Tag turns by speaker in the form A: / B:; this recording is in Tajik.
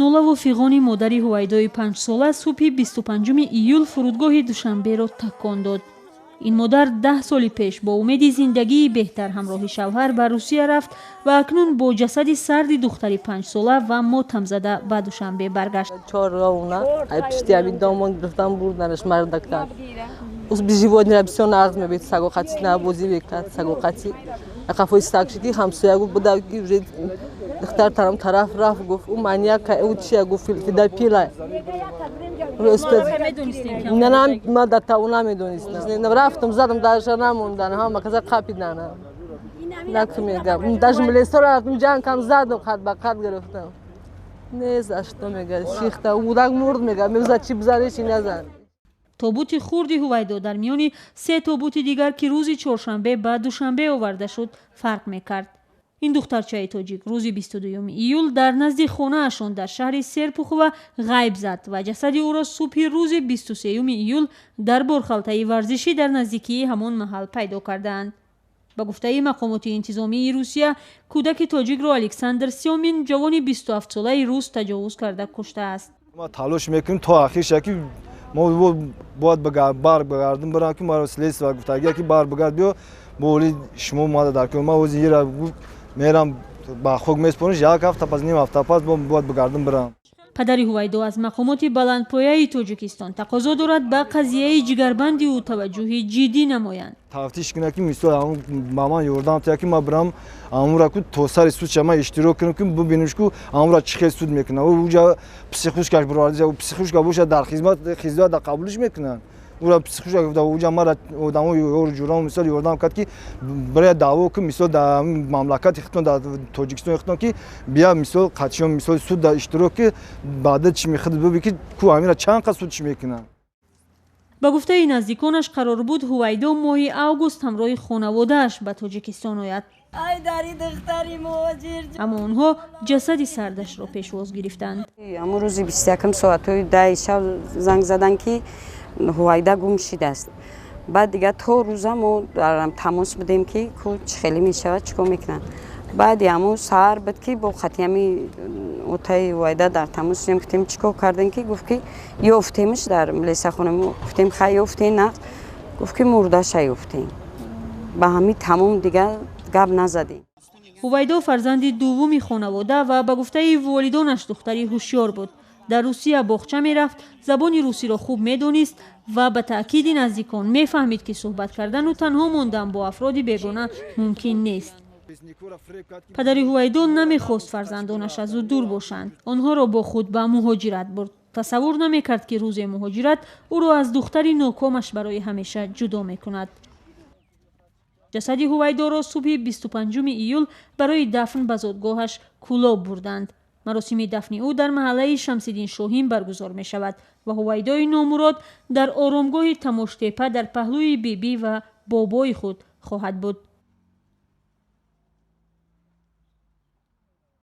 A: Нолаву фиғони модари Ҳувайдои 5-сола субҳи 25 июл фурудгоҳи Душанберо такон дод. Ин модар 10 соли пеш бо умеди зиндагии беҳтар ҳамроҳи шавҳар ба Русия рафт ва акнун бо ҷасади сарди духтари 5-сола ва мотамзада ба Душанбе баргашт.
B: Чорроуна ай пишти ҳамин домон гирифтан, бурданаш мардакан. Животный ра бисёр нағз мебид, сагоқати набозӣ мекард, сагоқати қафои саг шиди. Ҳамсоя гуфт, буда уже духтар тарам тараф рафт, гуфт, ӯ маньяк, ӯ чия, гуфт, педофила. Не, ман дар тавон намедонистам. Рафтам, задам, дарша намондан, ҳама каса қапиданам. Наку мегам, даже милисоро рафтам, ҷангкам, задам, қад ба қад гирифтам. Не за что, мега, шихта удак мурд, мега, меза чи бизани, чи назан.
A: Тобути хурди Ҳувайдо дар миёни се тобути дигар, ки рӯзи чоршанбе ба Душанбе оварда шуд, фарқ мекард. Ин духтарчаи тоҷик рӯзи 22 июл дар назди хонаашон дар шаҳри Серпухова ғайб зад ва ҷасади ӯро субҳи рӯзи 23 июл дар борхалтаи варзишӣ дар наздикии ҳамон маҳал пайдо кардаанд. Ба гуфтаи мақомоти интизомии Русия, кӯдаки тоҷикро Александр Сёмин, ҷавони 27-солаи рус, таҷовуз карда куштааст.
C: Ма талош мекунем то ахирша, ки мо бояд бар бигардим, бирам, ки маро следствие гуфтагия, ки бар бигард, биё боли шумо мада дар ма ози ира мерам, ба хок меспориш. Як ҳафта пас, ним ҳафта пас бояд бигардим, бирам.
A: Падари Ҳувайдо аз мақомоти баландпояи Тоҷикистон тақозо дорад, ба қазияи ҷигарбанди ӯ таваҷҷӯҳи ҷиддӣ намоянд.
C: Тафтиш кунад, ки мисол ба ман ёрдам тия, ки ман бирам, амура ку то сари суд ша ман иштирок кунам, ки бибинем, ку амура чӣ хел суд мекунад. Уҷа психушка ш бировард, психушка бошад, дар хизмат дар қабулиш мекунанд ура. Психушка гуфта, уҷа мара одамо, ёру ҷурам, мисол, ёрдам кард, ки бирая даъво кун, мисол, дар мамлакати худтон, дар Тоҷикистони худтон, ки бия, мисол, қатшиён, мисол, суд дар иштирок ки баъда чӣ мехӯд, биби, ки ку амира чанд қад суд чӣ мекунанд.
A: Ба гуфтаи наздиконаш, қарор буд Ҳувайдо моҳи август ҳамроҳи хонаводааш ба Тоҷикистон ояд, аммо онҳо ҷасади сардашро пешвоз гирифтанд.
D: Ҳамон рӯзи 21-м соатҳои 10-и шаб занг заданд, ки Ҳувайда гум шидааст. Баъд дигар то рӯза мо дар тамос будем, ки ку чӣ хеле мешавад, чӣ кор мекунанд. Баъди ҳамун саҳар буд, ки бо хатиами отаи Ҳувайда дар тамос шудем. Гуфтем, чӣ кор кардем? Ки гуфт, ки ёфтемш дар лесахона. Гуфтем, хай, ёфтем нақд? Гуфт, ки мурдаша ёфтем. Ба ҳамин тамом, дигар гап назадем.
A: Ҳувайдо фарзанди дуввуми хонавода ва ба гуфтаи волидонаш духтари ҳушёр буд. Дар Русия боғча мерафт, забони русиро хуб медонист ва ба таъкиди наздикон мефаҳмид, ки суҳбат кардану танҳо мондан бо афроди бегона мумкин нест. Падари Ҳувайдо намехост фарзандонаш аз ӯ дур бошанд. Онҳоро бо худ ба муҳоҷират бурд. Тасаввур намекард, ки рӯзе муҳоҷират ӯро аз духтари нокомаш барои ҳамеша ҷудо мекунад. Ҷасади Ҳувайдоро субҳи 25 июл барои дафн ба зодгоҳаш Кӯлоб бурданд. Маросими дафни ӯ дар маҳаллаи Шамсиддин Шоҳин баргузор мешавад ва Ҳувайдои номурод дар оромгоҳи Тамоштепа дар паҳлӯи бибӣ ва бобои худ хоҳад буд.